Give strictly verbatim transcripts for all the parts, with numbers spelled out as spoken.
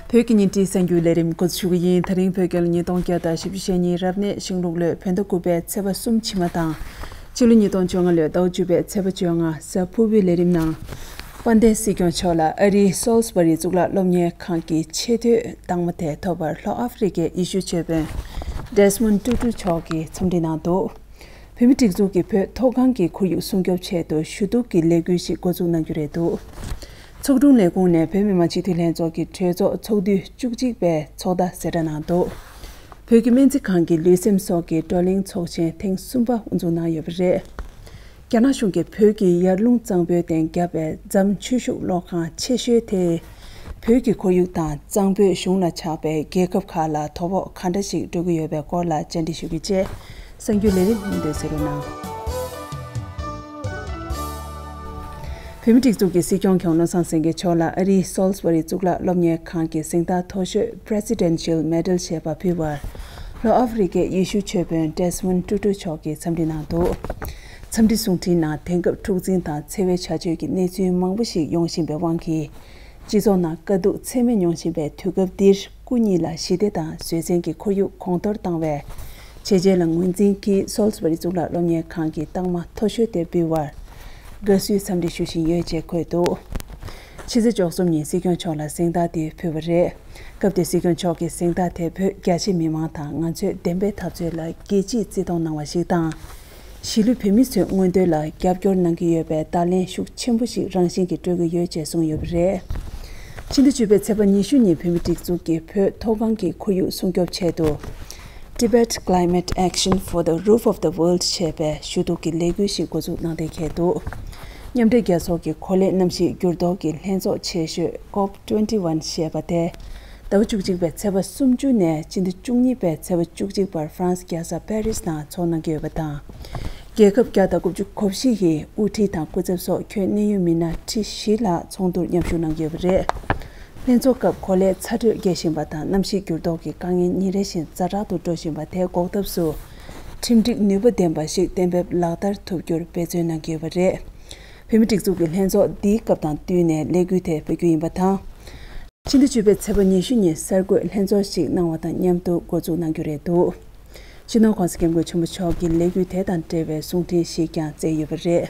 བོད་ཀྱི་ཉིན་རེའི་གསར་འགྱུར་ལས་རིམ་འགོ་འཛུགས་ཞུ་གི་ཡིན། དེ་རིང་བོད་རྒྱལ་ལོ་ཉིས་སྟོང་བརྒྱ་དང་བཞི་བཅུ་ཞེ་གཉིས་རབ་གནས་ཤིང་ལུག་ལོའི་བོད་ཟླ་དགུ་པའི་ཚེས་པ་གསུམ་ཕྱི་མ་དང་། ཕྱི་ལོ་ཉིས་སྟོང་བཅོ་ལྔ་ལོའི་ཟླ་བ་བཅུ་པའི་ཚེས་པ་བཅོ་ལྔ་གཟའ་ཕུར་བུའི་ལས་རིམ་ནང་། དཔལ་ལྡན་སྲིད་སྐྱོང་མཆོག་ལ་ཨ་རིའི་སོལ་སི་བྷ་རི་གཙུག་ལག་སློབ་གཉེར་ཁང་གི་ཆེས་མཐོའི་རྟགས་མ་དེ་ཐོབ་པར་ལྷོ་ཨ་ཧྥེ་རི་ཀའི་ཡེ་ཤུ་ཆོས་དཔོན་ཌེ་སི་མོན་ཊུ་ཊུ་མཆོག་གིས་འཚམས་འདྲི་གནང་འདུག་བོད་མིའི་སྒྲིག་འཛུགས་ཀྱིས་བོད་མཐོ་སྒང་གི་ཁོར་ཡུག་སྲུང་སྐྱོབ་ཆེད་དུ་ཞུ་གཏུག་གི་ལས་འགུལ་ཞིག་འགོ་འཛུགས་གནང་རྒྱུ་རེད་འདུག་ཚོགས་དྲུང་ལས་ཁུངས་ནས་བོད་མི་མང་སྤྱི་འཐུས་ལྷན་ཚོགས་ཀྱི་གྲོས་ཚོགས་ཚོགས་དུས་བཅུ་གཅིག་པའི་ཚོགས་བརྡ་གསལ་བསྒྲགས་གནང་འདུག་བོད་ཀྱི་སྨན་རྩིས་ཁང་གི་ལུས་སེམས་སོགས་ཀྱི་བགྲོ་གླེང་ཚོགས་ཆེན་ཐེངས་གསུམ་པ་དབུ་འཛུགས་གནང་ཡོད་པ་རེད། རྒྱ་ནག་གཞུང་གིས་བོད་ཀྱི་ཡར་ཀླུང་གཙང་པོའི་སྟེང་བརྒྱབ་པའི་རྫམ་ཆུ་ཤུགས་གློག་ཁང་ཆེ་ཤོས་དེས། བོད་ཀྱི་ཁོར་ཡུག་དང་གཙང་པོའི་གཞུང་ལ་ཆགས་པའི་རྒྱལ་ཁབ་ཁག་ལ་དོ་ཕོག་ག་འདྲ་ཞིག་འགྲོ་གི་ཡོད་པའི་སྐོར་ལ་བཅར་འདྲི་ཞུ་རྒྱུ་བཅས། གསར་འགྱུར་ལས་རིམ་སྙིང་བསྡུས་གསན་རོགས་གནང་། བོད་མིའི་སྒྲིག་འཛུགས་ཀྱི་སྲིད་སྐྱོང་མཆོག་བློ་བཟང་སེང་གེ་མཆོག་ལ་ཨ་རིའི་སོལ་སི་བྷ་རི་གཙུག་ལག་སློབ་གཉེར་ཁང་གི་གཟེངས་རྟགས་མཐོ་ཤོས་Presidential Medal ཞེས་པ་ཕུལ་བར། ལྷོ་ཨ་ཧྥེ་རི་ཀའི་ཡེ་ཤུ་ཆོས་དཔོན་ཌེ་སི་མོན་ཊུ་ཊུ་མཆོག་གིས་འཚམས་འདྲི་གནང་འདུག་འཚམས་འདྲི་གསུང་འཕྲིན་ནང་དེང་སྐབས་འཁྲུག་འཛིང་དང་འཚེ་བའི་བྱ་སྤྱོད་ཀྱི་གནས་ཚུལ་མང་པོ་ཞིག་ཡོང་བཞིན་པའི་དབང་གིས། སྤྱི་ཚོགས་ནང་དཀའ་སྡུག་ཚད་མེད་མྱོང་བཞིན་པའི་དུས་སྐབས་འདིར། སྐུ་ཉིད་ལ་ཞི་བདེ་དང་བཟོད་བསྲན་གྱི་ཁོར་ཡུག་གོང་མཐོར་བཏང་བའི་བྱས་རྗེས་ལ་ངོས་འཛིན་གྱིས་སོལ་སི་བྷ་རི་གཙུག་ལག་སློབ་གཉེར་ཁང་གི་རྟགས་མ་མཐོ་ཤོས་དེ་ཕུལ་བར་དགའ་བསུའི་འཚམས་འདྲི་ཞུ་བཞིན་ཡོད་ཅེས་འཁོད་འདུག་ཕྱི་ཚེས་བཅུ་གསུམ་ཉིན་སྲིད་སྐྱོང་མཆོག་ལ་གཟེངས་རྟགས་དེ་ཕུལ་བ་རེད། སྐབས་དེར་སྲིད་སྐྱོང་མཆོག་གིས་གཟེངས་རྟགས་དེ་བོད་རྒྱ་ཆེ་མི་མང་དང་ང་ཚོའི་བདེན་པའི་འཐབ་རྩོད་ལ་རྒྱལ་སྤྱིས་བརྩི་མཐོང་གནང་བ་ཞིག་དང་། གཞིས་ལུས་བོད་མི་ཚོའི་མངོན་འདོད་ལ་རྒྱབ་སྐྱོར་གནང་གི་ཡོད་པའི་བརྡ་ལན་ཤུགས་ཆེན་པོ་ཞིག་རང་བཞིན་གྱིས་སྤྲོད་ཀྱི་ཡོད་ཅེས་གསུངས་ཡོད་པ་རེད། ཕྱི་ཟླ་བཅུ་པའི་ཚེས་པ་ཉི་ཤུ་ཉིན་བོད་མིའི་སྒྲིག་འཛུགས་ཀྱིས་བོད་མཐོ་སྒང་གི་ཁོར་ཡུག་སྲུང་སྐྱོབ་ཆེད་དུ། Tibet Climate Action for the Roof of the World ཞེས་པའི་ཞུ་གཏུག་གི་ལས་འགུལ་ཞིག་འགོ་འཛུགས་གནང་གཏན་འཁེལ་འདུག་མཉམ་འབྲེལ་རྒྱལ་ཚོགས་ཀྱི་གོ་ལའི་གནམ་གཤིས་འགྱུར་ལྡོག་གི་ལྷན་ཚོགས་ཆེ་ཤོས་ཀོབ་ཊུ་ཝེན་ཊི་ཝན་ཞེས་པ་དེ། ཟླ་བ་བཅུ་གཅིག་པའི་ཚེས་པ་སུམ་ཅུ་ནས་སྤྱི་ཟླ་བཅུ་གཉིས་པའི་ཚེས་པ་བཅུ་གཅིག་བར་ཧྥ་རན་སི་རྒྱལ་ས་པེ་རིས་ནང་ཚོགས་གནང་གི་ཡོད་པ་དང་། རྒྱལ་ཁབ་བརྒྱ་དང་དགུ་བཅུ་གོ་བཞི་ཡི་དབུ་ཁྲིད་དང་སྐུ་ཚབ་སོགས་ཁྱོན་གནད་ཡོད་མི་སྣ་ཁྲི་བཞི་ལྷག་ཚོགས་འདུར་མཉམ་ཞུགས་གནང་གི་ཡོད་པ་རེད། ལྷན་ཚོགས་སྐབས་གོ་ལའི་ཚ་དྲོད་རྒྱས་བཞིན་པ་དང་གནམ་གཤིས་འགྱུར་ལྡོག་གི་དཀའ་ངལ་ཉིན་རེ་བཞིན་ཛ་དྲག་ཏུ་འགྲོ་བཞིན་པ་དེ་འགོག་ཐབས་སུ། ཁྲིམས་སྒྲིག་ནུས་པ་ལྡན་པ་ཞིག་གཏན་འབེབས་ལག་བསྟར་ཐུབ་རྒྱུར་འབད་བརྩོན་གནང་གི་ཡོད་པ་རེད། བོད་མིའི་སྒྲིག་འཛུགས་ཀྱི་ལྷན་ཚོགས་འདིའི་སྐབས་དང་བསྟུན་ནས་ལས་འགུལ་དེ་སྤེལ་རྒྱུ་ཡིན་པ་དང་། ཕྱི་ཟླ་བཅུ་པའི་ཚེས་པ་ཉི་ཤུ་ཉིན་གསར་འགོད་ལྷན་ཚོགས་ཤིག་གནང་བ་དང་མཉམ་དུ་འགོ་འཛུགས་གནང་རྒྱུ་རེད་འདུག་སྤྱི་ནོར་༸གོང་ས་༸སྐྱབས་མགོན་ཆེན་པོ་མཆོག་གིས་ལས་འགུལ་དེ་དང་འབྲེལ་བའི་གསུང་འཕྲིན་ཞིག་ཀྱང་བསྩལ་ཡོད་པ་རེད།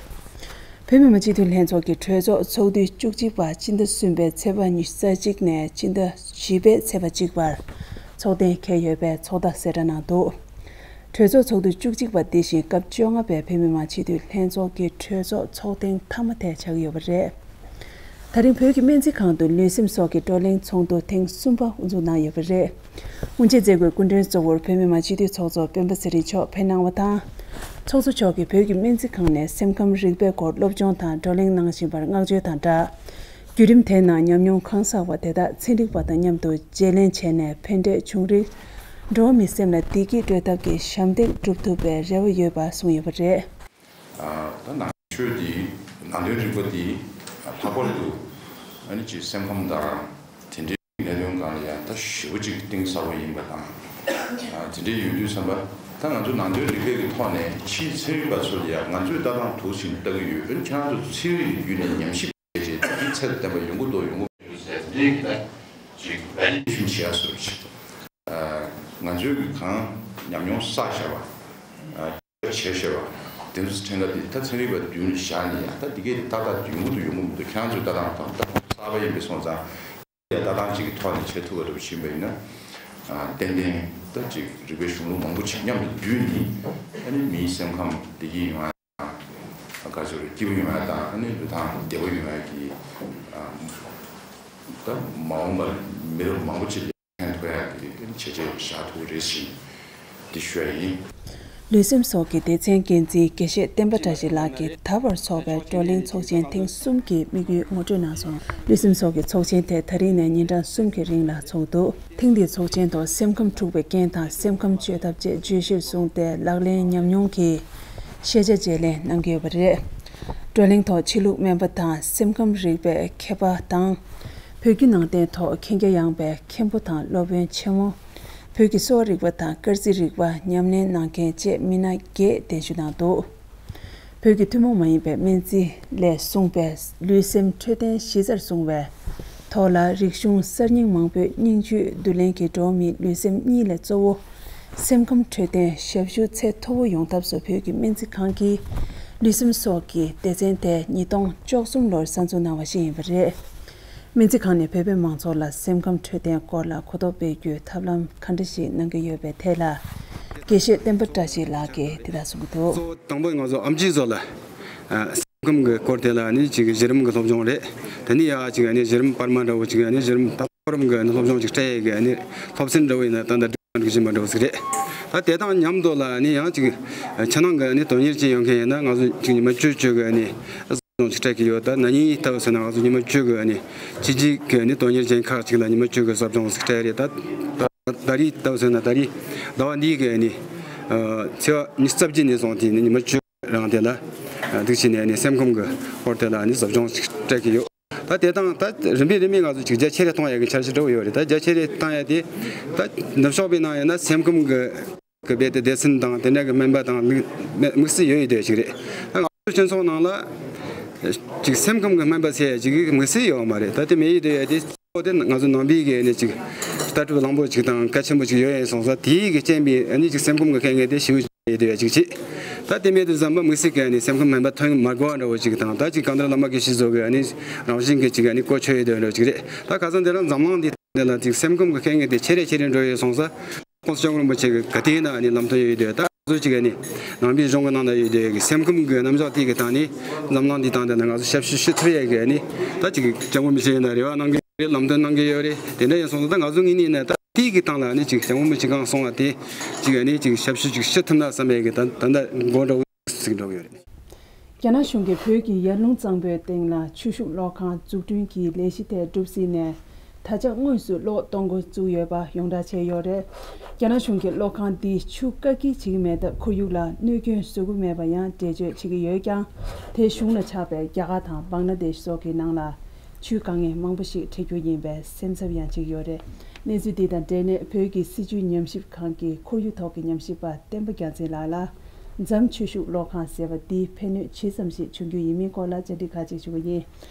བོད་མི་མང་སྤྱི་འཐུས་ལྷན་ཚོགས་ཀྱི་གྲོས་ཚོགས་ཚོགས་དུས་བཅུ་གཅིག་པ་སྤྱི་ཟླ་གསུམ་པའི་ཚེས་པ་ཉི་ཤུ་རྩ་གཅིག་ནས་སྤྱི་ཟླ་བཞི་པའི་ཚེས་པ་གཅིག་བར་ཚོགས་གཏན་འཁེལ་ཡོད་པའི་ཚོགས་བརྡ་གསལ་བསྒྲགས་གནང་འདུག་གྲོས་ཚོགས་ཚོགས་དུས་བཅུ་གཅིག་པ་འདི་བཞིན་སྐབས་བཅོ་ལྔ་པའི་བོད་མི་མང་སྤྱི་འཐུས་ལྷན་ཚོགས་ཀྱི་གྲོས་ཚོགས་ཚོགས་ཐེངས་མཐའ་མ་དེ་ཆགས་ཀྱི་ཡོད་པ་རེད། ད་རིང་བོད་ཀྱི་སྨན་རྩིས་ཁང་དུ་ལུས་སེམས་སོགས་ཀྱི་བགྲོ་གླེང་ཚོགས་འདུ་ཐེངས་གསུམ་པ་དབུ་འཛུགས་གནང་ཡོད་པ་རེད། དབུ་འབྱེད་མཛད་སྒོའི་སྐུ་མགྲོན་གཙོ་བོར་བོད་མི་མང་སྤྱི་འཐུས་ཚོགས་གཙོ་སྤེན་པ་ཚེ་རིང་མཆོག་ཕེབས་གནང་བ་དང་། ཚོགས་གཙོ་མཆོག་གིས་བོད་ཀྱི་སྨན་རྩིས་ཁང་ནས་སེམས་ཁམས་རིག་པའི་སྐོར་སློབ་སྦྱོང་དང་བགྲོ་གླེང་གནང་བཞིན་པར་བསྔགས་བརྗོད་དང་སྦྲགས། བརྒྱུད་རིམ་དེའི་ནང་ཉམས་མྱོང་གང་བསགས་པ་དེ་དག་ཚན་རིག་པ་དང་མཉམ་དུ་བརྗེ་ལེན་བྱས་ནས་ཕན་འབྲས་བྱུང་རིགས། འགྲོ་བ་མིའི་སེམས་ལ་བདེ་སྐྱིད་སྤྲོད་ཐབས་ཀྱི་ཞབས་འདེགས་སྒྲུབ་ཐུབ་པའི་རེ་བ་ཡོད་པ་གསུངས་ཡོད་པ་རེད། ད་ནང་ཆོས་འདི་ནང་དོན་རིག་པ་འདི་ལྷག་པར་དུ་ཨ་ནི་ཅིག་སེམས་ཁམས་དང་དེ་འདྲའི་གནད་དོན་སྒང་ལ་ཡང་ད་ཞེ་པོ་ཅིག་གཏིང་ཟབ་པོ་ཡིན་པ་དང་། དེ་འདྲའི་ཡོད་དུས་ཙམ་པ་ད་ང་ཚོ་ནང་དོན་རིག་པའི་གི་ཐོག་ནས་ཕྱིའི་ཚན་རིག་པ་ཚོ་ལ་ཡང་ང་ཚོས་ལྟ་སྟངས་དུ་ཕྱིན་ལྟ་གི་ཡོད། ཨ་ནི་ཁྱེད་རང་ཚོ་ཚན་རིག་གི་བརྒྱུད་ནས་ཉམས་ཞིབ་བྱས་རྗེས་ད་འདི་ཚད་ལྡན་པ་ཡོང་གི་འདུག་ཡོང་གི་མི་འདུག་ཟེར་དེ་འདྲའི་གི་ད་ཅིག་ཝེ་ལི་ཌེ་ཤན་བྱེད་ཡ་བཟོ་འདྲ་ཅིག་ང་ཚོས་གི་གང་ཉམས་མྱོང་བསགས་བཞག་པ། བྱས་བཞག་པ། དེ་ཚོ་ཕྲན་ཁ་དེ་ད་ཚན་རིག་པ་མདུན་ལ་བཞག་ནས་ཡང་ད་འདི་གས་ཏག་ཏག་ཡོང་གི་འདུག་ཡོང་གི་མི་འདུག་ཁྱེད་རང་ཚོའི་ལྟ་སྟངས་དང་ད་གསར་པ་ཡིན་པས་སོང་ཙང་ཡང་ལྟ་སྟངས་གཅིག་གི་ཐོག་ནས་བྱེད་ཐུབ་པ་འདྲ་པོ་ཕྱིན་པ་ཡིན་ན། ཏན་ཏན་ད་ཅིག་རིག་པའི་གཞུང་ལུགས་མང་པོ་ཅིག་མཉམ་དུ་བསྡུས་ནས་ཨ་ནི་མིའི་སེམས་ཁམས་བདེ་སྐྱིད་ཡོང་ཡ་དང་། ག་ཚོད་རེད། སྐྱིད་པོ་ཡོང་ཡ་དང་ཨ་ནི་ལུས་ཐང་བདེ་པོ་ཡོང་ཡ་གི་ད་མ་འོངས་པར་མི་རབས་མང་པོ་ཅིག་ལ་ཕན་ཐོགས་ཡག་གི་བྱས་རྗེས་བཞག་ཐུབ་རེད་ཅེས་འདི་ཞུ་ཡ་ཡིན། ལུས་སེམས་སོགས་ཀྱི་སྡེ་ཚན་འགན་འཛིན་དགེ་བཤེས་བསྟན་པ་བཀྲ་ཤིས་ལགས་ཀྱིས་ད་བར་འཚོགས་པའི་བགྲོ་གླེང་ཚོགས་ཆེན་ཐེངས་གསུམ་གྱི་དམིགས་ཡུལ་ངོ་སྤྲོད་གནང་སོང་། ལུས་སེམས་སོགས་ཀྱི་ཚོགས་ཆེན་དེ་ད་རིང་ནས་ཉིན་གྲངས་གསུམ་གྱི་རིང་ལ་འཚོགས་འདུག་ཐེངས་འདིའི་ཚོགས་ཆེན་ཐོག་སེམས་ཁམས་འཁྲུག་པའི་རྐྱེན་དང་སེམས་ཁམས་བཅོས་ཐབས་བཅས་བརྗོད་གཞིར་བཟུང་སྟེ་ལག་ལེན་ཉམས་མྱོང་གི་ཤེས་བྱ་བརྗེ་ལེན་གནང་གི་ཡོད་པ་རེད། བགྲོ་གླེང་ཐོག་ཕྱི་ལུགས་སྨན་པ་དང་སེམས་ཁམས་རིག་པའི་མཁས་པ་དང་། བོད་བརྒྱུད་ནང་བསྟན་ཐོག་མཁྱེན་རྒྱ་ཡངས་པའི་མཁན་པོ་དང་སློབ་དཔོན་ཆེན་མོ། བོད་ཀྱི་གསོ་བ་རིག་པ་དང་སྐར་རྩིས་རིག་པ་ཉམས་ལེན་གནང་མཁན་བཅས་མི་སྣ་བརྒྱད་གདན་ཞུ་གནང་འདུག་བོད་ཀྱི་ཐུན་མོང་མ་ཡིན་པའི་སྨན་རྩིས་ལས་གསུངས་པའི་ལུས་སེམས་འཕྲོད་བསྟེན་གཞི་རྩར་བཟུང་བའི་ ཐོག་ལ་རིག་གཞུང་གསར་རྙིང་མང་པོས་སྙིང་བཅུད་བསྡུ་ལེན་གྱིས་འགྲོ་བ་མིའི་ལུས་སེམས་གཉིས་ལས་གཙོ་བོ་སེམས་ཁམས་འཕྲོད་བསྟེན་ཞབས་ཞུ་ཚད་མཐོ་བོ་ཡོང་ཐབས་སུ་བོད་ཀྱི་སྨན་རྩིས་ཁང་གིས་ལུས་སེམས་སོགས་ཀྱི་སྡེ་ཚན་དེ་ཉིས་སྟོང་བཅུ་གསུམ་ལོར་གསར་འཛུགས་གནང་བ་ཞིག་ཡིན་པ་རེད། སྨན་རྩིས་ཁང་ནས་བོད་པའི་མང་ཚོགས་ལ་སེམས་ཁམས་འཕྲོད་བསྟེན་སྐོར་ལ་གོ་རྟོགས་སྤེལ་རྒྱུའི་ཐབས་ལམ་ག་འདྲ་ཞིག་གནང་གི་ཡོད་པའི་ཐད་ལ། དགེ་བཤེས་བསྟན་པ་བཀྲ་ཤིས་ལགས་ཀྱིས་དེ་ལྟར་གསུངས་འདུག། གཙོ་བོ་དང་པོ་ང་ཚོ་ཨེམ་ཆི་ཚོ་ལ་ཨ་སེམས་ཁམས་ཀྱི་སྐོར་དེ་ལ་ནི་ཅིག་གཞི་རིམ་གྱི་སློབ་སྦྱོང་རེད། དེ་ནས་ཡ་ཅིག་ནི་གཞི་རིམ་བར་མ་འདྲ་བོ་ཅིག་ནི་གཞི་རིམ་མཐོ་རིམ་གྱི་ནི་སློབ་སྦྱོང་ཅིག་སྤྲད་ཡས་ཀྱི་ནི་སློབ་ཚན་འདྲ་བོ་ཡིན་ན་ད་ལྟ་སྒྲིག་བཞིན་པ་འདྲ་བོ་ཟིག་རེད། ད་དེ་དང་མཉམ་དུ་ལ་ནི་ཡང་ཅིག་ཕྱི་ནང་གི་ནི་དོན་གཉེར་ཅན་ཡོད་མཁན་ཡིན་ན་ང་ཚོ་ཅིག་ཉི་མ་བཅུ་བཅུ་གི་ནི་སློབ་སྦྱོང་ཅིག་སྤྲད་ཀྱི་ཡོད། ད་ན་ནིང་ལྟ་བུ་ཟེར་ན་ང་ཚོ་ཉི་མ་བཅུ་གི་ནི་ཕྱི་རྒྱལ་གྱི་ནི་དོན་གཉེར་ཅན་ཁག་ཅིག་ལ་ཉི་མ་བཅུ་གི་སློབ་སྦྱོང་ཟིག་སྤྲད་རེད། ད་ད་རེས་ལྟ་བུ་ཟེར་ན་ད་རེས་ཟླ་བ་འདིའི་གི་ནི་ཚེས་པ་ཉི་ཤུ་རྩ་བརྒྱད་ནས་བཟུང་སྟེ་ནི་ཉི་མ་བཅུ་རང་དེ་ལ་འདུག་བྱས་ནས་ནི་སེམས་ཁམས་ཀྱི་སྐོར་དེ་ལ་ནི་སློབ་སྦྱོང་ཞིག་སྤྲད་ཀྱི་ཡོད། ད་དེ་དང་ད་རིམ་པས་རིམ་པས་ང་ཚོ་ཅིག་རྒྱ་ཆེ་རུ་གཏོང་ཡག་གི་འཆར་གཞི་འདྲ་བོ་ཡོད་རེད། ད་རྒྱ་ཆེ་རུ་བཏང་ཡག་དེ་ད་ནུབ་ཕྱོགས་པའི་ནང་ཡིན་ན་སེམས་ཁམས་ཀྱི་གི་རྦད་དེ་སྡེ་ཚན་དང་དེ་འདྲ་གི་སྨན་པ་དང་དམིགས་དམིགས་བསལ་ཡོད་ཡོད་དེ་ཅིག་རེད། ད་ང་ཚོ་སྤྱི་ཚོགས་ནང་ལ་ཅིག་སེམས་ཁམས་ཀྱི་སྨན་པ་ཟེར་ཡག་ཅིག་དམིགས་བསལ་ཡོད་མ་རེད། ད་དེ་མེད་ཡོད་དེ་ཡོད་དེ། དེ་ང་ཚོ་ནང་པའི་གི་ནི་ཅིག་ལྟ་གྲུབ་བཟང་པོ་ཅིག་དང་གལ་ཆེན་པོ་ཅིག་ཡོད་ཡིན་སོང་ཙང་དེའི་གི་རྐྱེན་པས་ཨ་ནི་ཅིག་སེམས་ཁམས་ཀྱི་དཀའ་ངལ་དེ་ཞེ་པོ་ཅིག་ཡོད་དེ་ཅིག་བྱེད། ད་དེ་མེད་དུས་ཙམ་པ་དམིགས་བསལ་གི་ཨ་ནི་སེམས་ཁམས་སྨན་པ་ཐོན་མ་དགོས་པ་འདྲ་བོ་ཅིག་དང་ད་ཅིག་གང་ལྟར་བླ་མ་དགེ་བཤེས་ཚོ་གི་ཨ་ནི་རང་བཞིན་གི་ཅིག་ཨ་ནི་གོ་ཆོད་ཡོད་དེ་འདྲ་ཅིག་རེད། ད་ཁ་སང་དེ་རིང་འཛམ་གླིང་འདི་འདི་ལ་ཅིག་སེམས་ཁམས་ཀྱི་དཀའ་ངལ་དེ་ཆེ་རེ་ཆེ་རེ་འགྲོ་ཡོད་སོང་ཙང་ཁོང་སྐྱབས་མགོན་རིན་པོ་ཆེ་གི་ག་དེ་ན་ཨ་ནི་ལམ་སྟོན་ཡོད་དེ་ད་ང་ཚོ་ཅིག་ཨ་ནི་ནང་པའི་གཞུང་གི་ནང་ན་ཡོད་དེ་གི་སེམས་ཁམས་ཀྱི་རྣམ་གཞག་དེ་གི་སྟེང་ནས་འཛམ་གླིང་འདི་སྟེང་དེ་ན་ང་ཚོ་ཞབས་ཞུ་ཞུ་ཐུབ་ཡས་གི་ཨ་ནི་ད་ཅིག་སྐྱབས་མགོན་རིན་པོ་ཆེ་ཡིན་ན་རེ་བ་གནང་གི་རེད། ལམ་སྟོན་གནང་གི་ཡོད་རེད། དེ་འདྲ་ཡིན་སོང་ཙང་ད་ང་ཚོ་ངོས་ནས་ནི་ད་དེ་གི་སྟེང་ལ་ཨ་ནི་ཅིག་སྐྱབས་མགོན་རིན་པོ་ཆེ་གང་གསུང་བ་དེ་ཅིག་ཨ་ནི་ཅིག་ཞབས་ཞུ་ཅིག་ཞུ་ཐུབ་ན་བསམ་ཡས་གི་ད་ད་ད་མགོ་འདྲ་བོ་ཟིག་འགྲོ་གི་ཡོད་རེད། རྒྱ་ནག་གཞུང་གིས་བོད་ཀྱི་ཡར་ཀླུང་གཙང་པོའི་སྟེང་ལ་ཆུ་ཤུགས་གློག་ཁང་འཛུགས་སྐྲུན་གྱི་ལས་གཞི་དེ་གྲུབ་ཟིན་ནས། ད་ཆ་དངོས་སུ་གློག་གཏོང་འགོ་བཙུགས་ཡོད་པ་ཡོངས་བསྒྲགས་བྱས་ཡོད་རེད། རྒྱ་ནག་གཞུང་གིས་གློག་ཁང་འདིས་ཆུ་བཀག་སྐྱིལ་བྱེད་ཀྱི་མེད་སྟབས་ཁོར་ཡུག་ལ་གནོད་སྐྱོན་བཟོ་གི་མེད་པ་ཡང་འགྲེལ་བརྗོད་བྱེད་ཀྱི་ཡོད་ཀྱང་། དེ་གཞུང་ལ་ཆགས་པའི་རྒྱ་གར་དང་བང་ལ་དེཤ་སོགས་ཀྱི་ནང་ལ་ཆུའི་དཀའ་ངལ་མང་པོ་ཞིག་འཕྲད་རྒྱུ་ཡིན་པའི་སེམས་འཚབ་ཡང་བྱེད་ཀྱི་ཡོད་རེད། གནས་ཚུལ་འདི་དང་འབྲེལ་ནས་བོད་ཀྱི་སྲིད་བྱུས་ཉམས་ཞིབ་ཁང་གི་ཁོར་ཡུག་ཐོག་གི་ཉམས་ཞིབ་པ་བསྟན་པ་རྒྱལ་མཚན་ལགས་ལ། འཛམ་ཆུ་ཤུགས་གློག་ཁང་ཟེར་བ་འདིས་ཕན་ནུས་ཇི་ཙམ་ཞིག་བྱུང་རྒྱུ་ཡིན་མིན་སྐོར་ལ་བཅར་འདྲི་ཁག་ཅིག་ཞུ་གི་ཡིན།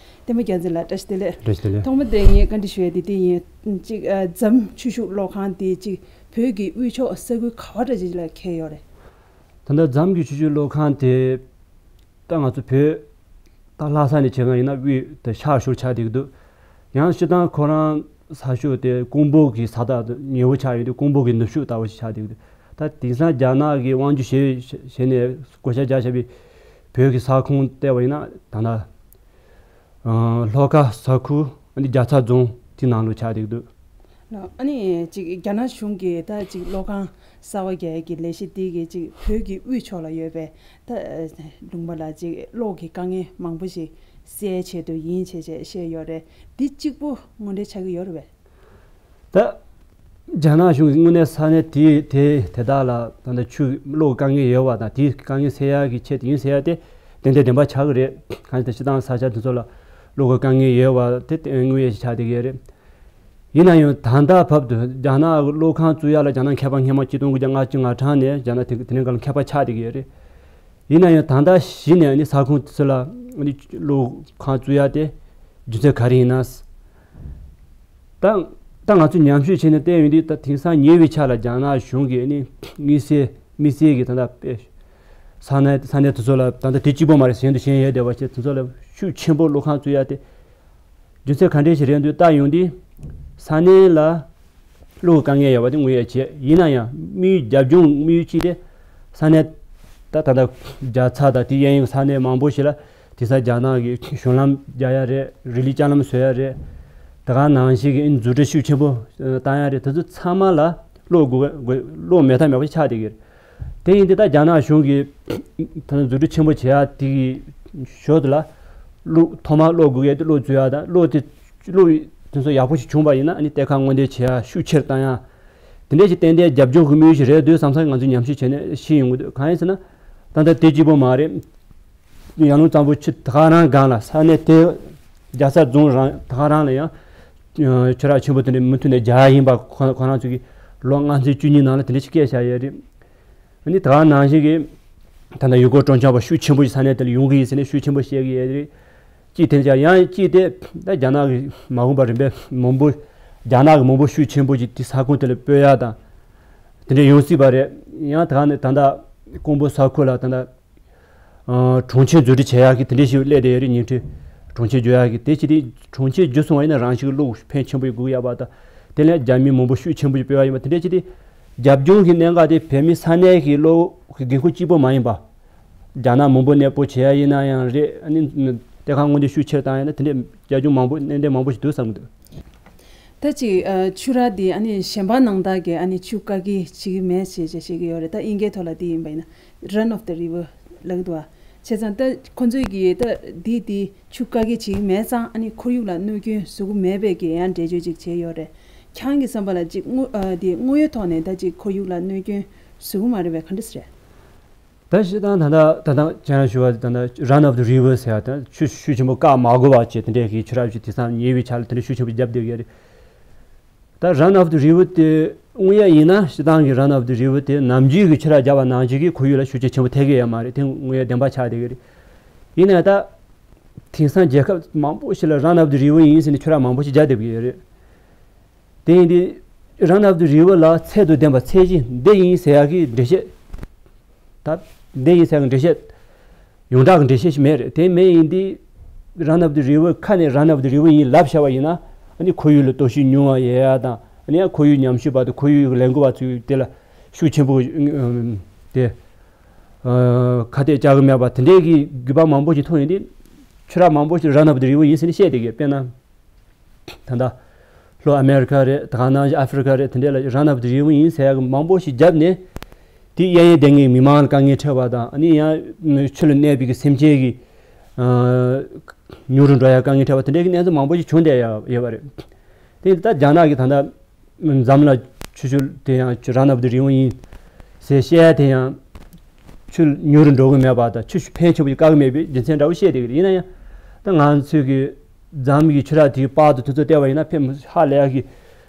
བསྟན་པ་རྒྱལ་མཚན་ལགས་བཀྲ་ཤིས་བདེ་ལེགས། བཀྲ་ཤིས་བདེ་ལེགས། ཐོག་མ་དེ་ངས་བཀའ་འདྲི་ཞུ་ཡ་དེ་འདི་ཡིན། གཅིག་ཨ། འཛམ་ཆུ་ཤུགས་གློག་ཁང་དེ་གཅིག་བོད་ཀྱི་དབུས་ཕྱོགས་ས་ཁུལ་ག་བ་འདྲ་ཅིག་ལ་འཁེལ་ཡོད་རེད། ད་ལྟ་འཛམ་གྱི་ཆུ་ཤུགས་གློག་ཁང་དེ་ད་ང་ཚོ་བོད་ད་ལྷ་ས་ནས་བྱེད་མཁན་ཡིན་ན་དབུས་དེ་ཤར་ཕྱོགས་ཆགས་བསྡད་ཀྱི་འདུག། ཡང་སྤྱིར་བཏང་ཁོ་རང་ས་ཕྱོགས་དེ་ཀོང་པོ་གི་ས་ཐག་ཉེ་བོ་ཆགས་ཡོད་དུས་ཀོང་པོ་གི་ནུབ་ཕྱོགས་ལྟ་བུ་ཞིག་ཆགས་བསྡད་ཀྱི་འདུག། ད་དེང་སང་རྒྱ་ནག་གི་དབང་སྒྱུར་བྱས་བྱས་ནས་བགོ་བཤའ་རྒྱག་བཞག་པའི་བོད་ཀྱི་ས་ཁོངས་བལྟས་པ་ཡིན་ན་ད་ལྟ་ཨ། ལྷོ་ཁ་ས་ཁུལ་ཨ་ནི་རྒྱལ་ཚ་རྫོང་དེ་ནང་ལོགས་ཆགས་བསྡད་ཀྱི་འདུག། ལགས། ཨ་ནི་ཅིག་རྒྱ་ནག་གཞུང་གིས་ད་ཅིག་གློག་ཁང་གསར་པ་རྒྱག་ཡས་ཀྱི་ལས་གཞི་འདི་གིས་ཅིག་བོད་ཀྱི་དབུས་ཕྱོགས་ལ་ཡོད་པའི་ད་ལུང་པ་ལ་ཅིག་གློག་གི་དཀའ་ངལ་མང་པོ་ཞིག་སེལ་ཆེད་དུ་ཡིན་ཞེས་བཤད་ཡོད་རེད། འདི་གཅིག་པུ་དངོས་འབྲེལ་ཆགས་ཀྱི་ཡོད་རེད་པས། ད་རྒྱ་ནག་གཞུང་གིས་དངོས་གནས་ས་གནས་དེ་དེ་དེ་དག་ལ་ད་ལྟ་ཆུ་གློག་དཀའ་ངལ་ཡོད་པ་དང་དེའི་དཀའ་ངལ་སེལ་ཡག་གི་ཆེད་དུ་ཡིན་ཟེར་ཡག་དེ་ཏན་ཏན་བདེན་པ་ཆགས་ཀྱི་རེད། གང་ཡིན་ཟེར་ན་སྤྱིར་བཏང་ས་ཆ་དེ་ཚོ་ལ་གློག་གི་དཀའ་ངལ་ཡོད་པ་དེ་དངོས་ཡོད་ཞིག་ཆགས་བསྡད་ཀྱི་ཡོད་རེད། ཡིན་ན་ཡང་ད་ལྟ་བར་དུ་རྒྱ་ནག་གི་གློག་ཁང་བཙུགས་ཡག་ལ་རྒྱ་ནག་མཁས་པ་སྔོན་མ་ཆིག་སྟོང་དགུ་བརྒྱ་ལྔ་བཅུ་ང་གྲངས་ནས་རྒྱ་ནག་དེ་དེ་རིང་ག་ལ་མཁས་པ་ཆགས་བསྡད་ཀྱི་ཡོད་རེད། ཡིན་ན་ཡང་ད་ལྟ་གཞི་ནས་ནི་ས་ཁོངས་དེ་ཚོ་ལ་ནི་གློག་ཁང་བཙུགས་ཡག་དེ་རྒྱུ་མཚན་ག་རེ་ཡིན་ན། ད་ད་ང་ཚོས་ཉམས་ཞིབ་བྱས་ནས་བལྟས་ཡོང་དུས་ད་དེང་སང་ཉེ་བའི་ཆར་ལ་རྒྱ་ནག་གཞུང་གིས་ནི་དམིགས་བསལ་དམིགས་བསལ་གྱི་ད་ལྟ་དཔེ་ས་གནས་ས་གནས་དེ་ཚོ་ལ་ད་ལྟ་དེ་གཅིག་པོ་མ་རེད། གཞན་དུ་གཞན་ཡོད་བསྡད་པ་བྱས་དེ་ཚོ་ལ་ཤུགས་ཆེན་པོ་གློག་ཁང་བཙུགས་ཡག་དེ་རྒྱུ་མཚན་ག་འདྲས་ཞིག་རེད་འདུག་ལྟ་ཡོང་དུས་ས་གནས་ལ། གློག་གི་དཀའ་ངལ་ཡོད་པ་དེ་དངོས་ཡོད་བྱས། ཡིན་ན་ཡང་དམིགས་ཡུལ་རྒྱབ་ལྗོངས་དམིགས་ཡུལ་གཅིག་དེ་ས་གནས་ད་ད་ལྟ་རྒྱལ་ཚ་དང་དེའི་གཡས་གཡོན་གྱི་ས་གནས་མང་པོ་ཞིག་ལ་དེང་སང་རྒྱ་ནག་གིས་གཞུང་ལམ་རྒྱག་ཡ་རེད། རི་ལི་ལྕགས་ལམ་བཟོ་ཡ་རེད། དེ་ག་ནང་བཞིན་གྱི་མཛུབ་ཁྲིད་ཤུགས་ཆེན་པོ་བཏང་ཡ་རེད། དེ་ཚོ་ཚང་མ་ལ་གློག་དགོས་དགོས་གློག་མེད་ཐབས་མེད་པ་ཆགས་བསྡད་ཀྱི་རེད། དེ་ཡིན་དུས་ད་རྒྱ་ནག་གཞུང་གིས་ད་ནི་མཛུབ་ཁྲིད་ཆེན་པོ་བྱེད་ཡ་དེ་གི་ཞོར་དུ་ལ་གློག་ཐོག་མར་གློག་དགོས་ཡ་དེ་གློག་བཙུགས་ཡ་དང་གློག་དེ་གློག་དེ་ཚོ་ཡག་པོ་ཞིག་བྱུང་བ་ཡིན་ན་ཨ་ནི་གཏེར་ཁ་སྔོག་འདོན་བྱེད་ཡ་ཤུགས་ཆེར་བཏང་ཡ། དེ་འདྲ་ཞིག་ཏན་ཏན་རྒྱབ་ལྗོངས་ཀྱི་དམིགས་ཡུལ་ཞིག་རེད་འདུག་བསམ་ས་ང་ཚོས་ཉམས་ཞིབ་བྱས་ནས་ཤེས་ཡོང་གི་འདུག། གང་ཡིན་ཟེར་ན་ད་ལྟ་དེ་གཅིག་པོ་མ་རེད། ཡར་ཀླུང་གཙང་པོ་ཆུ་དེ་ག་རང་སྒང་ལ་ས་གནས་དེ་རྒྱལ་ཚ་རྫོང་རང་དེ་ག་རང་ལ་ཡང་ཆུ་རགས་ཆེན་པོ་དེ་འདྲ་མུ་མཐུད་ནས་རྒྱག་ཡ་ཡིན་པ་ཁོ་ཁོ་རང་ཚོ་གིས་ལོ་ལྔ་ཚན་བཅུ་གཉིས་ནང་ལ་དེ་འདྲ་ཞིག་བསྐྱལ་བཞག་ཡོད་རེད། ཨ་ནི་ད་ག་ནང་བཞིན་གྱི་ད་ལྟ་ཡུལ་སྐོར་སྤྲོ་འཆམ་པ་ཤུགས་ཆེན་པོ་ཞིག་ས་གནས་དེ་ལ་ཡོང་གི་ཡིན་ཟེར་ནས་ཤུགས་ཆེན་པོ་བཤད་ཀྱི་ཡོད་རེད། གཅིག་དེ་ཡང་གཅིག་དེ་ད་རྒྱ་ནག་གི་མ་འོངས་པ་རིམ་པས་མང་པོ། རྒྱ་ནག་གི་མང་པོ་ཤུགས་ཆེན་པོ་ཅིག་དེ་ས་ཁོངས་དེ་ལ་སྤོས་ཡག་དང་། དེ་འདྲ་ཡོང་སྲིད་པ་རེད། ཡང་ད་ནི་ད་ལྟ་ཀོང་པོ་ས་ཁུལ་ལ་ད་ལྟ་ཨ་གྲོང་ཁྱེར་བཟོ་སྐྲུན་བྱེད་ཡག་གི་དེ་འདྲ་ཞིག་སླེབས་བསྡད་ཡོད་རེད། ཉིང་ཁྲི་གྲོང་ཁྱེར་བཟོ་ཡག་གི་དེ་ཅི་སྟེ་གྲོང་ཁྱེར་བཟོས་སོང་བ་ཡིན་ན་རང་ཞིག་གློག་ཕོན་ཆེན་པོ་ཞིག་དགོས་ཡག་པ་དང་། དེ་ལས་རྒྱ་མི་མང་པོ་ཤུགས་ཆེན་པོ་ཞིག་སྤོས་ཡག་ཡིན་པ་དེ་འདྲ་ཅི་སྟེ་རྒྱབ་ལྗོངས་ཀྱི་གནད་འགག་དེ་བོད་མི་ས་གནས་ཀྱི་གློག་གི་འགན་ཁུར་གཅིག་པོ་མ་ཡིན་པ། རྒྱ་ནག་མང་པོ་གནས་སྤོ་བྱེད་ཡ་ཡིན་ན་ཡང་རེད། ཨ་ནི་དེ་ག་སྔོན་འདི་ཤུགས་ཆེར་བཏང་ཡ་ན་དེ་འདྲའི་རྒྱ་ལྗོངས་མང་པོ་གནད་འགག་མང་པོ་ཞིག་འདུག་བསམ་གི་འདུག་ད་ཅིག་ཨ་ཆུ་རགས་འདི་ཨ་ནི་གཞན་པ་ནང་ལྟར་གྱི་ཨ་ནི་ཆུ་བཀག་གི་བྱེད་ཀྱི་མེད་ཞེས་བཤད་ཀྱི་ཡོད་རེད། ད་དབྱིན་སྐད་ཐོག་ལ་འདི་ཡིན་པ་ཡིན་ན་run of the river ལབ་ཀྱི་འདུག་བ། བྱས་ཙང་ད་ཁོ་ཚོས་ཀྱི་ད་འདི་འདི་ཆུ་བཀག་གི་བྱེད་ཀྱི་མེད་ཙང་ཨ་ནི་ཁོར་ཡུག་ལ་གནོད་སྐྱོན་བཟོ་གི་མེད་པའི་གི་ཡང་འགྲེལ་བརྗོད་ཅིག་བྱས་ཡོད་རེད། ཁྱེད་རང་གི་བསམ་པ་ལ་ཅིག་དངོས་ཨ་འདི་དངོས་ཡོད་ཐོག་ནས་ད་ཅིག་ཁོར་ཡུག་ལ་གནོད་སྐྱོན་བཟོ་གི་མ་རེད་པས། ག་འདྲ་ཟེར། ད་སྤྱིར་བཏང་ད་ལྟ་ད་ལྟ་ཁྱེད་རང་ཞུ་བ་ད་ལྟ་run of the river ཟེར་ཡ་ད་ཆུ་ཤུགས་ཆེན་པོ་བཀག་མ་དགོས་པ་བྱས་དེ་འདྲའི་གི་ཆུ་རགས་ཅིག་དེང་སང་ཉེ་བའི་ཆར་ལ་དེ་འདྲའི་ཤུགས་ཆེན་པོ་བརྒྱབ་བསྡད་ཡོད་རེད། ད་run of the river དེ་དངོས་ཡ་ཡིན་ན་སྤྱིར་བཏང་གི་run of the river དེ་ནམ་རྒྱུན་གི་ཆུ་རགས་བརྒྱབ་པ་ནང་བཞིན་གི་ཁོར་ཡུག་ལ་ཤུགས་རྐྱེན་ཆེན་པོ་ཐེབས་ཀྱི་ཡོད་མ་རེད། དེ་དངོས་ཡ་བདེན་པ་ཆགས་བསྡད་ཡོད་རེད། ཡིན་ནའི་ད་དེང་སང་རྒྱལ་ཁབ་མང་པོ་ཞིག་ལ་run of the river ཡིན་ཟེར་ནས་ཆུ་རགས་མང་པོ་ཞིག་བརྒྱབ་བསྡད་ཀྱི་ཡོད་རེད། དེ་ཡིན་དུས་run of the river ལ་ཚད་དང་ལྡན་པ་ཚད་གཞི་འདི་ཡིན་ཟེར་ཡག་གི་འགྲེལ་བཤད། ད་འདི་ཡིན་ཟེར་ཡག་གི་འགྲེལ་བཤད། ཡོངས་གྲགས་ཀྱི་འགྲེལ་བཤད་ཞིག་མེད་རེད། དེ་མེད་ཡིན་དུས་run of the river ཁ་ནས་run of the river ཡིན་ལབ་བྱ་བ་ཡིན་ན་ཨ་ནི་ཁོར་ཡུག་ལ་གཏོར་བཤིག་ཉུང་བ་ཡོད་ཡ་དང་ཨ་ནི་ཡང་ཁོར་ཡུག་ཉམས་ཞིབ་པ་དང་ཁོར་ཡུག་ལས་འགུལ་བ་ཚོས་དེ་ལ་ཤུགས་ཆེན་པོ་དེ་ཁ་གཏད་བཅག་གི་མེད་པ་དེ་འདྲའི་གི་རྒྱུ་པ་མང་པོ་ཞིག་མཐོང་ཡོང་དུས་ཆུ་རགས་མང་པོ་ཞིག་run of the river ཡིན་ཟེར་ནས་བཤད་བསྡད་ཀྱི་དཔེར་ན། ད་ལྟ་ལྷོ་ཨ་མེ་རི་ཁ་རེད། ད་ག་ནང་བཞིན་ཨ་ཧྥེ་རི་ཁ་རེད། དེ་འདྲ་ལ་རང་ནབ་དེ་རིལ་བུ་ཡིན་ཟེར་ཡག་གི་མང་པོ་ཞིག་བརྒྱབ་ནས་དེ་གཡས་གཡོན་སྡོད་མཁན་མི་མང་ལ་དཀའ་ངལ་འཕྲད་པ་དང་ཨ་ནི་ཡང་ཆུ་ལ་གནས་པའི་གི་སེམས་ཅན་གྱི་ཉུང་རུ་འགྲོ་ཡག་དཀའ་ངལ་འཕྲད་པ་དེ་འདྲའི་གི་གནས་ཚུལ་མང་པོ་ཞིག་བྱུང་བསྡད་ཡོད་པ་རེད། དེ་ད་རྒྱ་ནག་གི་ད་ལྟ་འཛམ་ལ་ཆུ་ཆུ་དེ་ཡང་ཆུ་རང་ནབ་དེ་རིལ་བུ་ཡིན་ཟེར་བཤད་ཡ་དེ་ཡང་ཆུ་ཉུང་རུ་འགྲོ་གི་མེད་པ་དང་ཆུ་ཕན་ཆེན་པོ་ཞིག་བཀག་གི་མེད་པའི་རྒྱུ་མཚན་འདྲ་བོ་བཤད་བསྡད་ཀྱི་རེད། ཡིན་ན་ཡང་ད་ང་ཚོས་གི་འཛམ་གྱི་ཆུ་རགས་དེའི་པར་དུ་དུས་ཚོད་བལྟས་པ་ཡིན་ན་ཕན་ཧ་ལས་ཀྱི་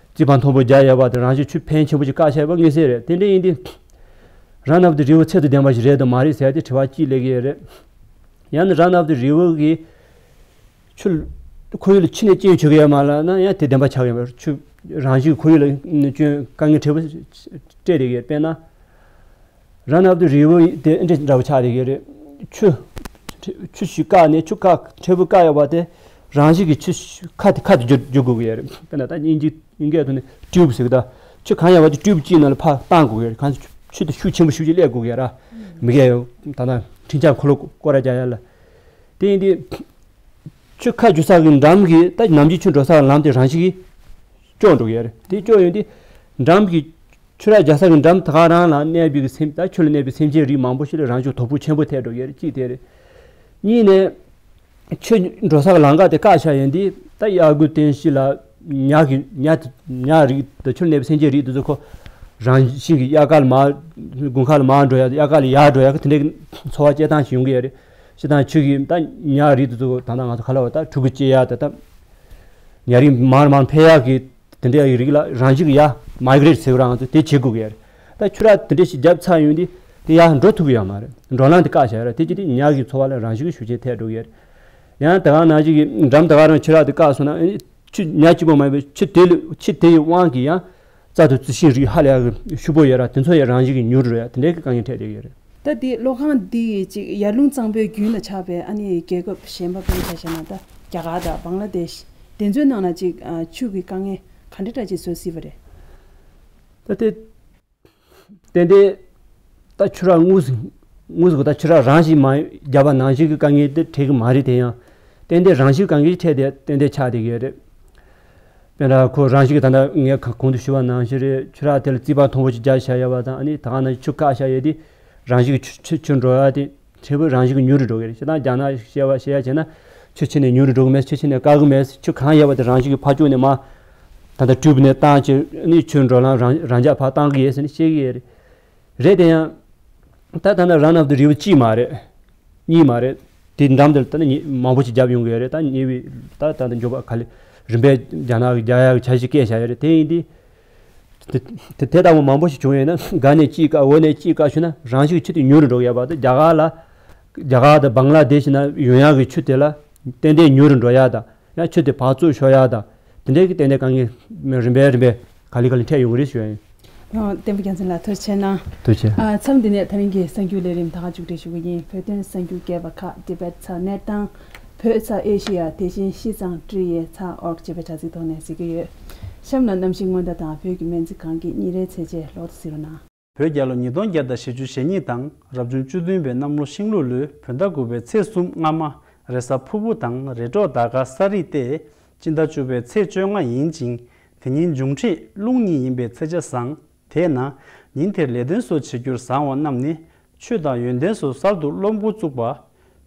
རྩིས་པ་མཐོན་པོ་རྒྱག་ཡོད་པ་དང་རང་བཞིན་ཆུ་ཕན་ཆེན་པོ་ཞིག་བཀག་བྱས་པ་མངོན་གསལ་རེད། དེ་འདྲ་ཡིན་དུས་རང་ནབ་དེ་རིལ་བུ་ཚད་དང་ལྡན་པ་ཞིག་རེད་དམ་མ་རེད་ཟེར་ཏེ་དྲི་བ་གཅིག་སླེབས་ཀྱི་ཡོད་རེད། ཡང་ན་རང་ནབ་དེ་རིལ་བུ་གི་ཆུ་ཁོར་ཡུག་ལ་ཆུ་ནས་སྐྱོན་བྱེད་ཀྱི་ཡོད་མ་ལབ་ན་ཡང་དེ་བདེན་པ་ཆགས་ཀྱི་ཡོད་མ་རེད། ཆུ་རང་བཞིན་ཁོར་ཡུག་ལ་སྐྱོན་དཀའ་ངལ་འཕྲད་པ་སྤྲད་བསྡད་ཀྱི་ཡོད། དཔེར་ན། རང་ནབ་དེ་རིལ་བུ་དེ་འདྲ་འདྲ་བོ་ཆགས་བསྡད་ཀྱི་རེད། ཆུ་ཆུ་ཞིག་བཀག་ནས་ཆུ་བཀག་འཕྲལ་ཕུགས་བཀག་ཡོད་པ་དེ་རང་བཞིན་གྱིས་ཆུ་ཁ་དེ་ཁ་དེ་བསྒྱུར་བསྒྱུར་དགོས་ཀྱི་ཡོད་རེད། དཔེར་ན་ད་དབྱིན་ཇི་དབྱིན་སྐད་ཐོག་ནས་ཊིའུབ་ཟེར་གི་ད། ཆུ་གང་ཡོད་པ་དེ་ཊིའུབ་གཅིག་ནང་ལ་ཕར་བཏང་དགོས་ཀྱི་རེད། གང་ཆུ་དེ་ཤུགས་ཆེན་པོ་ཤུགས་ཆེ་སླེབས་དགོས་ཀྱི་ར། མི་གས་ཡོད་ད་ལྟ་འཕྲིན་བཅར་འཁོར་ལོ་སྐོར་ར་རྒྱག་ཡ་ལ། དེ་ཡིན་དུས་ཆུ་ཁ་བསྒྱུར་ས་གི་འགྲམ་གྱི་ད་ནམ་རྒྱུན་ཆུ་འགྲོ་ས་གི་ལམ་དེ་རང་བཞིན་གྱིས་གཅོག་འགྲོ་གི་ཡོད་རེད། དེ་གཅོག་ཡོང་དུས་འགྲམ་གྱི་ཆུ་རགས་རྒྱག་ས་གི་འགྲམ་ད་ག་རང་ལ་གནས་པའི་གི་སེམས་ད་ཆུ་ལ་གནས་པའི་སེམས་ཅན་རིགས་མང་པོ་ཞིག་ལ་རང་བྱུང་དོ་ཕོག་ཆེན་པོ་ཐེབས་འགྲོ་གི་ཡོད་རེད། གཅིག་དེ་རེད། གཉིས་ནས་ཆུ་འགྲོ་ས་གི་ལམ་ཁ་དེ་བཀག་བཞག་ཡོང་དུས་ད་གཡག་རྒོད་བསྟན་བཤིག་ལ་ཉ་གི་ཉ་ཉ་རིགས་ད་ཆུ་ལ་གནས་པའི་སེམས་ཅན་རིགས་དེ་ཚོ་ཁོ་རང་བཞིན་གྱི་དབྱར་ཁ་ལ་མར་དགུན་ཁ་ལ་མར་འགྲོ་ཡ་དབྱར་ཁ་ལ་ཡར་འགྲོ་ཡ་གི་དེ་འདྲའི་གི་འཚོ་བ་སྐྱེལ་སྟངས་ཤིག་ཡོང་གི་ཡོད་རེད། སྤྱིར་བཏང་ཆུ་གི་ད་ཉ་རིགས་དེ་ཚོ་ད་ལྟ་ང་ཚོ་ག་ལ་བ་ད་ཕྲུ་གུ་སྐྱེ་ཡ་ད་ད་ཉ་རིགས་མར་མར་འཕེལ་ཡ་གི་དེ་འདྲའི་རིགས་ལ་རང་བཞིན་གྱི་ཡར་མའི་གྷི་རེཊ་ཟེར་བ་རང་ཚོ་དེ་བྱེད་དགོས་ཀྱི་ཡོད་རེད། ད་ཆུ་རགས་དེ་འདྲ་ཞིག་བརྒྱབ་ཚར་ཡོང་དུས་དེ་ཡར་འགྲོ་ཐུབ་ཀྱི་ཡོད་མ་རེད། འགྲོ་ལམ་དེ་བཀག་བཞག་ཡོད་རེད། དེ་ཅི་སྟེ་ཉ་གི་འཚོ་བ་ལ་རང་བཞིན་གྱི་ཤུགས་རྐྱེན་ཐེབས་འགྲོ་གི་ཡོད་རེད། ཡང་ད་ག་ནང་བཞིན་གྱི་འགྲམ་ད་ག་རང་ཆུ་རགས་དེ་བཀག་སོང་ན་ཨ་ནི་ཆུ་ཉ་གཅིག་པོ་མ་ཡིན་པའི་ཆུ་དེ་ལ་ཆུ་དེ་ཡི་དབང་གིས་ཡང་རྩྭ་དང་རྩི་ཤིང་རིགས་ཧ་ལས་ཡག་གི་ཕྱུག་པོ་ཡོད་ར་དེ་ཚོ་ཡང་རང་བཞིན་གྱིས་ཉུང་རུ་འགྲོ་ཡ་དེ་འདྲའི་གི་དཀའ་ངལ་འཕྲད་བསྡད་ཡོད་རེད། ད་དེ་གློག་ཁང་འདི་ཡི་ཅིག་ཡར་ཀླུང་གཙང་པོའི་རྒྱུན་ལ་ཆགས་པའི་ཨ་ནི་རྒྱལ་ཁབ་གཞན་པ་དཔེར་ཆ་བཞག་ན་ད་རྒྱ་གར་དང་བང་ལ་དེཤ་དེ་ཚོའི་ནང་ལ་ཅིག་ཨ་ཆུ་གི་དཀའ་ངལ་ག་འདྲ་འདྲ་ཅིག་བཟོ་སྲིད་པ་རེད། ད་དེ་ཏན་ཏན་ད་ཆུ་རགས་དངོས་སུ་དངོས་སུ་ད་ཆུ་རགས་རང་བཞིན་མ་བརྒྱབ་པ་ནང་བཞིན་གྱི་དཀའ་ངལ་དེ་འཕྲད་ཀྱི་མ་རེད། དེ་ཡང་ཏན་ཏན་རང་བཞིན་དཀའ་ངལ་འཕྲད་དེ་ཏན་ཏན་ཆགས་བསྡད་ཀྱི་ཡོད་རེད། དཔེར་ན་ཁོ་རང་བཞིན་གྱི་ད་ལྟ་ངས་ག་གོང་དུ་ཞུས་པ་ནང་བཞིན་རེད། ཆུ་རགས་དེ་ལ་རྩིས་པ་མཐོན་པོ་ཞིག་རྒྱག་བཞག་ཡོད་པ་དང་ཨ་ནི་ད་ག་ནང་བཞིན་ཆུ་བཀག་བཞག་ཡོད་དེ་རང་བཞིན་གྱི་ཆུ་ཆུ་ཆུ་འགྲོ་ཡ་དེ་འཕྲལ་ཕུགས་རང་བཞིན་གྱི་ཉུང་རུ་འགྲོ་གི་རེད། སྤྱིར་བཏང་རྒྱ་ནག་བཤད་པ་བཤད་ཡ་བྱས་ན་ཆུ་ཆུ་ནས་ཉུང་རུ་འགྲོ་གི་མེད། ཆུ་ཆུ་ནས་བཀག་གི་མེད། ཆུ་གང་ཡོད་པ་དེ་རང་བཞིན་གྱི་ཕར་ཕྱོགས་ནས་མར་ད་ལྟ་ཊིའུབ་ནས་བཏང་བྱས་ཨ་ནི་ཆུ་འགྲོ་ལམ་རང་རང་འཇགས་ཕར་བཏང་གི་ཡོད་ཟེར་ནས་བཤད་ཀྱི་ཡོད་རེད། རེད་དེ་ཡང་། ད་ད་ནི་རང་ནང་དུ་རི་བོ་གཅིག་མ་རེད། གཉིས་མ་རེད། དེ་འགྲམ་དེར་ད་ནི་མང་པོ་ཞིག་བརྒྱབ་ཡོང་གི་ཡོད་རེད། ད་ཉེ་བའི་ད་ད་ནི་འགྱོ་བ་ག་ལེ་རིམ་པས་རྒྱ་ནག་གི་རྒྱ་ཡག་གི་འཆར་གཞི་བཀལ་བཞག་ཡོད་རེད། དེ་ཡིན་དུས་དེ་དེ་ལྟ་བུ་མང་པོ་ཞིག་བྱུང་ཡོད་ན་སྒང་ནས་གཅིག་བཀག་འོག་ནས་གཅིག་བཀག་བྱུང་ན་རང་བཞིན་གྱི་ཆུ་དེ་ཉུང་རུ་འགྲོ་གི་ཡོད་པ་དང་རྒྱ་གར་ལ་རྒྱ་གར་དང་བང་ལ་དེ་ཤི་ན་ཡོང་ཡག་གི་ཆུ་དེ་ལ་ ཏན་ཏན་ཉུང་རུ་འགྲོ་ཡག་དང་། ཡང་ཆུ་དེ་བག་བཙུགས་ཤོར་ཡག་དང་། དེ་འདྲའི་གི་ཏན་ཏན་དཀའ་ངལ་རིམ་པས་རིམ་པས་ག་ལེ་ག་ལེ་འཕྲད་ཡོང་གི་རེད་ཞུ་ཡ་ཡིན། ཨོ། བསྟན་པ་རྒྱལ་མཚན་ལགས་ཐུགས་རྗེ་གནང་། ཐུགས་རྗེ་ཆེ། ཨ། མཚམས་འདི་ནས་ད་རིང་གི་གསར་འགྱུར་ལས་རིམ་ད་ག་མཇུག་སྒྲིལ་ཞུ་གི་ཡིན། བོད་དོན་གསར་འགྱུར་རྒྱས་པ་ཁག་ཏི་བེད་ཚ་གནས་སྟངས། བོད་ཚ་ཨེ་ཤི་ཡ། དེ་བཞིན་ཤིས་ཙང་ཀྲི་ཡེ་ཚ་ཨོར་ཅེས་པའི་དྲ་ཚིགས་ཐོག་ནས་གཟིགས་ཀྱི་ཡོད། གཤམ་ལ་གནམ་གཤིས་སྔོན་བརྡ་དང་བོད་ཀྱི་སྨན་རྩིས་ཁང་གི་ཉིན་རེའི་ཚེས་ཆའི་ལོ་ཐོ་གཟིགས་རོགས་གནང་། བོད་རྒྱལ་ལོ་ཉིས་སྟོང་བརྒྱ་དང་བཞི་བཅུ་ཞེ་གཉིས་དང་རབ་བྱུང་བཅུ་བདུན་པའི་གནམ་ལོ་ཤིང་ལུག་ལོའི་བོད་ཟླ་དགུ་པའི་ཚེས་གསུམ་སྔ་མ། རེས་གཟའ་ཕུར་བུ་དང་རེས་གྲོགས་ཟླ་སྐར་གསར་རིས་ཏེ། སྤྱི་ཟླ་བཅུ་པའི་ཚེས་བཅོ་ལྔ་ཡིན་ཅིང་། དེ་ཉིན་འབྱུང་ཁྲི་རླུང་གཉིས་ཡིན་པའི་ཚེས་ཆ་བཟང་། དེས་ན། ཉིན་དེར་ལས་དོན་སོགས་བྱེད་རྒྱུར་བཟང་བ་རྣམས་ནི། ཆོས་དང་ཡོན་ཏན་སོགས་གསར་དུ་སློབ་འགོ་བཙུགས་པ།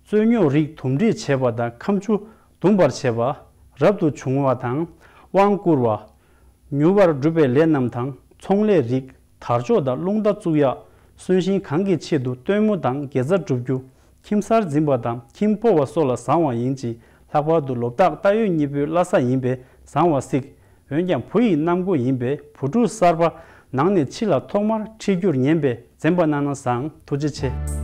རྩོད་རྙོག་རིགས་དུམ་སྒྲིལ་བྱེད་པ་དང་ཁ་མཆུ་འདུམ་པར་བྱེད་པ། རབ་ཏུ་བྱུང་བ་དང་། དབང་བསྐུར་བ། མྱུར་བར་སྒྲུབ་པའི་ལས་རྣམས་དང་ཚོང་ལས་རིགས། དར་ལྕོག་དང་རླུང་རྟ་བཙུགས་ཡག། གསོན་གཤིན་གང་གི་ཆེད་དུ་སྟོན་མོ་དང་དགེ་རྩ་བསྒྲུབ་རྒྱུ། ཁྱིམ་གསར་འཛིན་པ་དང་ཁྱིམ་སྤོ་བ་སོགས་ལ་བཟང་བ་ཡིན་གྱི། ལྷག་པར་དུ་ལོ་རྟགས་རྟ་ཡོས་གཉིས་པོའི་བླ་གཟའ་ཡིན་པས་བཟང་བ་གཟིགས། འོན་ཀྱང་བུ་ཡི་གནམ་སྒོ་ཡིན་པས་བུ་ཕྲུག་གསར་པ་ནང་ནས་ཕྱི་ལ་ཐོག་མར་ཁྲིད་རྒྱུར་ཉན་པས་འཛེམ་པ་གནང་ན་བཟང་། ཐུགས་རྗེ་ཆེ།